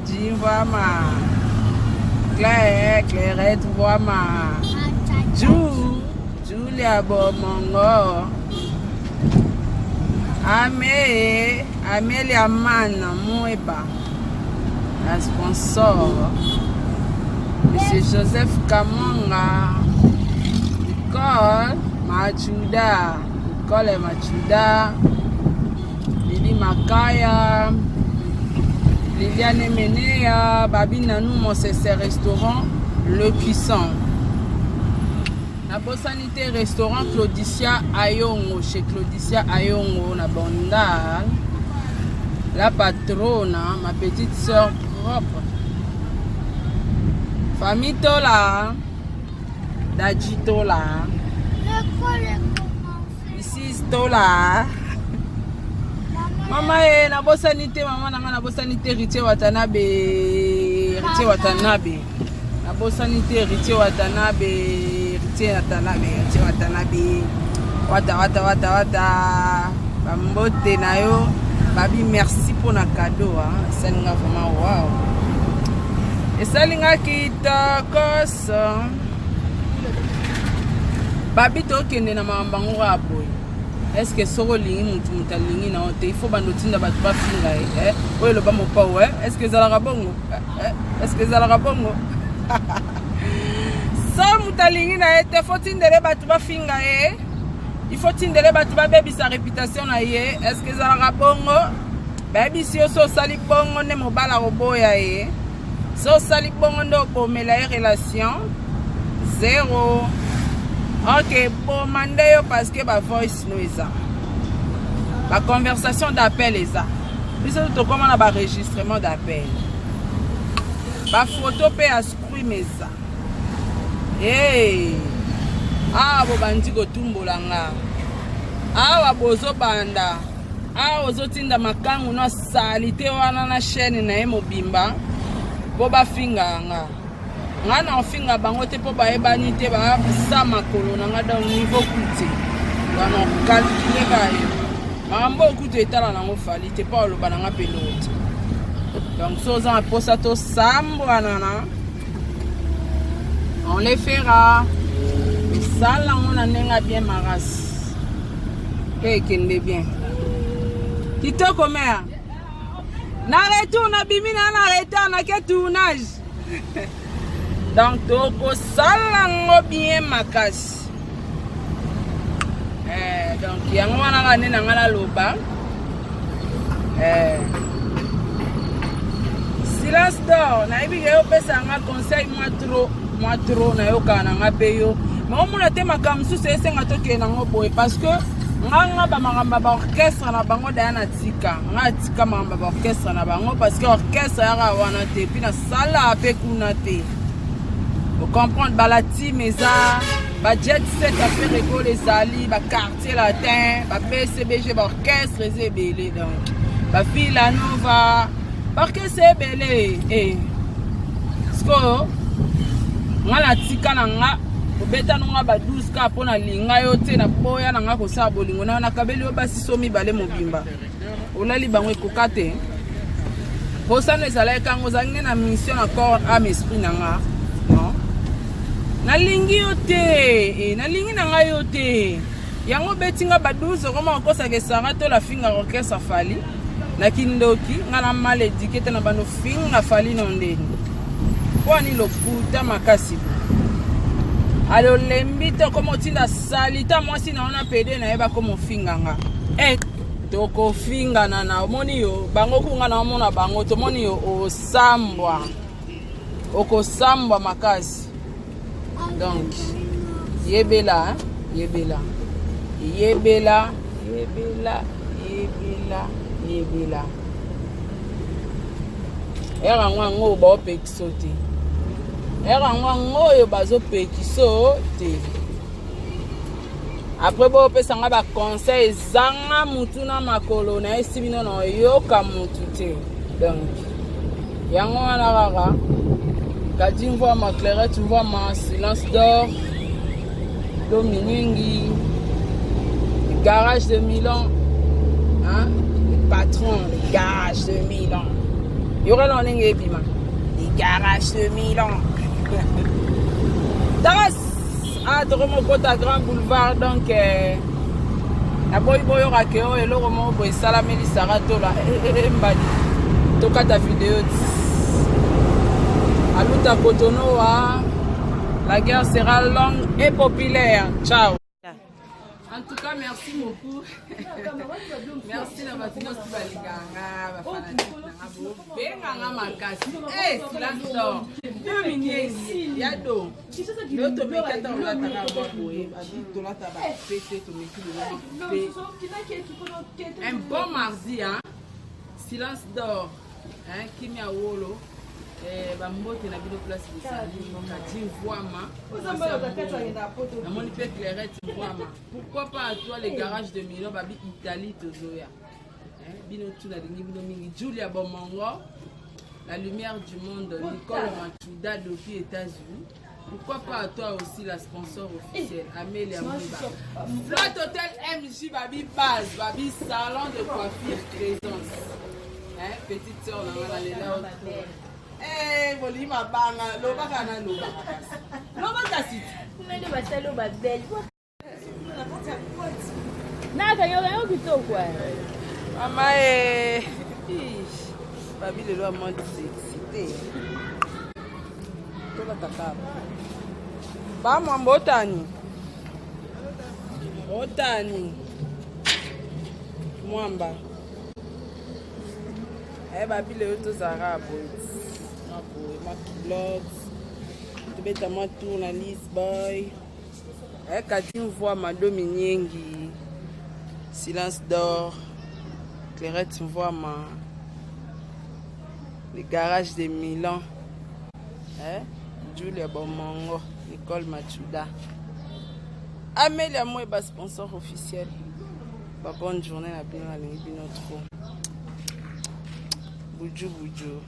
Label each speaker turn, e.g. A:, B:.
A: Kadi Mvwama, Claire, Clairette Mvwama, Ju, Julia Bomongo, Ame, Amelia Mana Mweba, la sponsor, Monsieur Joseph Kamonga, Nicole Machuda, Nicole Machuda, Lili Makaya, Liliane Menea, Babi Nanou Mosese Restaurant, Le Puissant. Nabosani te restaurant Claudicia Ayongo, chez Claudicia Ayongo na Bandal. La patrona, ma petite sœur propre. Famille Tola, Dadji Tola. Ici Tola. Mama e nabosani te mama na ngai, nabosani te Héritier Watanabe, Héritier Watanabe. Nabosani te Héritier Watanabe, Héritier Watanabe, Héritier Watanabe. Wata wata wata wata. Bambote na yo. Babi merci mpona cadeau, hein. Esali nga vraiment wow. Esali nga kitokos. Babi tokende na makambo yango kaka boye. Est-ce soki olingi mutu, mutu alingi na yo te, il faut bando otinda bato bafinga ye, eh? Oyo eloba mopao, eh? Est-ce ezalaka bongo, eh? Est-ce ezalaka bongo? So moto alingi na ye te, faut tindele bato bafinga ye, il faut tindele bato babebisa réputation na ye. Est-ce ezalaka bongo? Bayebisi yo, so osali bongo nde mobala koboya ye, so osali bongo nde obomela ye relation zéro. Ok, boma nde yo, parce que bavoice no eza, baconversation d'appel eza. Biso tokóma na baenregistrement d'appel, bafoto mpe ya screen eza. Hey. Awa bobandi kotumbola nga, awa bozobanda, awa ozotinda makangu na sali te wana na chaîne na ye mobimba mpo bafinga nga. Nga na ofinga bango te mpo bayebani te, basa makolo na nga. Donc niveau kute wana ocalculer kaka yo makambo oyo kutu etala nango Fally te, mpo aloba na nga mpe eloko te. Donc so oza na mposa tosambwanana, on le fera, tosala yango na ndenge ya bien makasi mpe ekende bien kitoko. Mare na retour, nabimi na na retard, nake tournage, donc tokosala yango bien makasi. Donc yango wana kaka nde na ngai naloba. Silence d'or, nayebi ke opesa nga conseil mwa trop, mwa trop. Nayokaka na nga mpe yo, ma omona te makambo mosusu esenga tokende nango boye, parce que nga nga bamakambo ya baorchestre na bango daya na tika nga, atika makambo ya baorchestre na bango, parce que orchestre yaka wana te, puis nasala mpe kuna te. Ocomprendre, bala team eza bajet set, affaire ekole ezali baquartier latin, babcbg, baorchestre eza ebele. Donc bavilla nova, baorchestre ebele. E sikoyo nga natika na nga kobeta nonga ba 12 ka mpo nalinga yo te, naboya na nga kosala bolingo na yo. Nakabeli yo basi so mibale mobimba, olali bango, ekoka te. Posano ezalaki kango, ozalaki nde na mission na corps, âme, esprit na nga. Non, nalingi yo te. Nalingi na ngai yo te. Yango obeti nga ba 12, okoma okosaka esanga to lafingaka orchestre Fally na kindoki. Nga na mal éduqué te na bando finga Fally no ndeni mpo ani lokuta makasi. Ale olembi te, okoma otinda salita mwasi na wana pede na ye, bakoma ofinga nga. Tokofingana na omoni yo bango kunga na omona bango, tomoni yo osambwa, okosambwa makasi. Donc yebela, hein? Yebela, yebela, yebela, yebela, yebela. Ere yango, yango oyo baopekiso te, ere yango, yango oyo bazopekiso te. Après bopesanga baconseil ezanga mutu na makolo, nayesi bino na oyoka mutu te. Donc yango wana kaka Kadi Mvwama, Clairette Mvwama, Silence d'or, Dominingi, garage de Milan, hein? Le patron, le garage de Milan. Yoka na ndenge ebima. Les garages de Milan. Taras ah tokomokota Grand Boulevard donc naboyi boyoka ke oyo eloko moko boye esalameli Sara Tola mbadi tokata video ti aluta Kotonoa. La guerre sera longue et populaire. Ciao. En tout cas, merci beaucoup. Merci na bato nyonso balinganga, bafanatike nanga, bobenganga makasi. Silence d'or. Deux ya do. Lelo tomeki ata olataka mwa boye, babi tolata bapete, tomeki lelo pe. Un bon mardi, hein. Silence d'or. Hein, Kimia Wolo. Bambote na bino place bozali. Kadi Mvwama, namoni mpe Clairette Mvwama. Pourquoi pas à toi, les garages de Milan, babi Italie tozoya. Hein, bino tu nalingi bino mingi. Julia Bomongo, la lumière du monde, Nicole Machuda depuis États-Unis. Pourquoi pas à toi aussi, la sponsor officielle, Amélia Mouba. Flotte Hotel MJ, Babi Base, Babi Salon de coiffure Présence. Hein, petite sœur, na nga lela. Eh, bolingi mabanga, lobaka na lobaka kasi. Loba kasi.
B: Kuna nde basali oyo babele naka yoka yo kitoko.
A: Mama e. Babi lelo ya mode sexy te. Tolata kaka. Ba mwamba otani. Otani. Mwamba. Babi lelo tozalaka boye. Mwa boye, mwa culotte. Tobeta mwa tour na Lisboy. Kadi Mvwama, Dominyengi. Silence d'or. Clairette Mvwama. Le garage de Milan. Eh? Julia Bomongo, Nicole Machuda. Amélia Moueba, sponsor officiel. Ba bonne journée na bino, nalingi bino trop. Buju buju.